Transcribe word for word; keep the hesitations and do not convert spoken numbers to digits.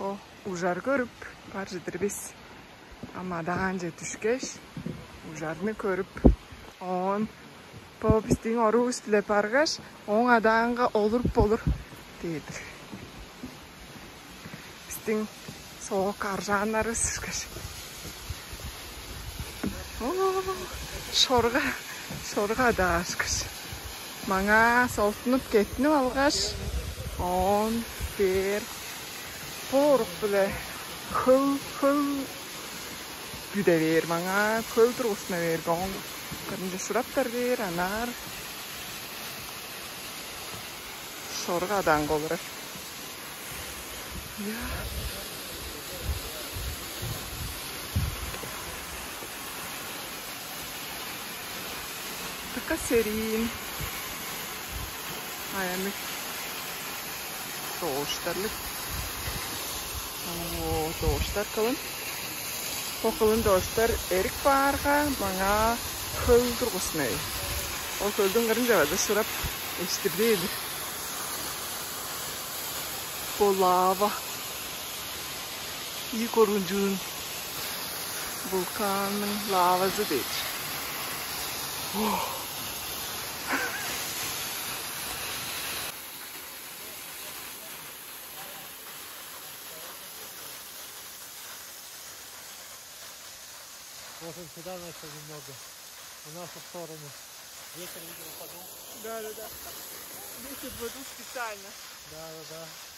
О, ужар көрүп бар чыдыр бис. Ам адаанче дүшкеш, ужарны көрүп, оон бо бистиң оруувус-биле баргаш, ооң адаанга олуруп болур дээр-дир. Бистиң соок аржааннарывыс ышкаш. О, шорга, шорга адаа ышкаш. Маңаа солтунуп кеттинип алгаш, оон бээр бо урук-биле хөл, хөл бүде бээр, маңаа хөл тургустуна бээр, оон кырынче шураптар бээр, анаар шорга адаанга олурар. Я. Дыка сериин. Аянныг дооштарлыг. О, дооштар кылын. Бо кылын дооштар эрик баарга, маңаа хөл тургустунай. Ол хөлдүң кырынче база шурап эштирдээр. Бо лава. Ийи коргунчуун вулканның лавазы дээр. Ох. Может, сюда начал немного. У нас в сторону. Ветер, видимо, подул. Да, да, да. Ветер подул специально. Да, да, да.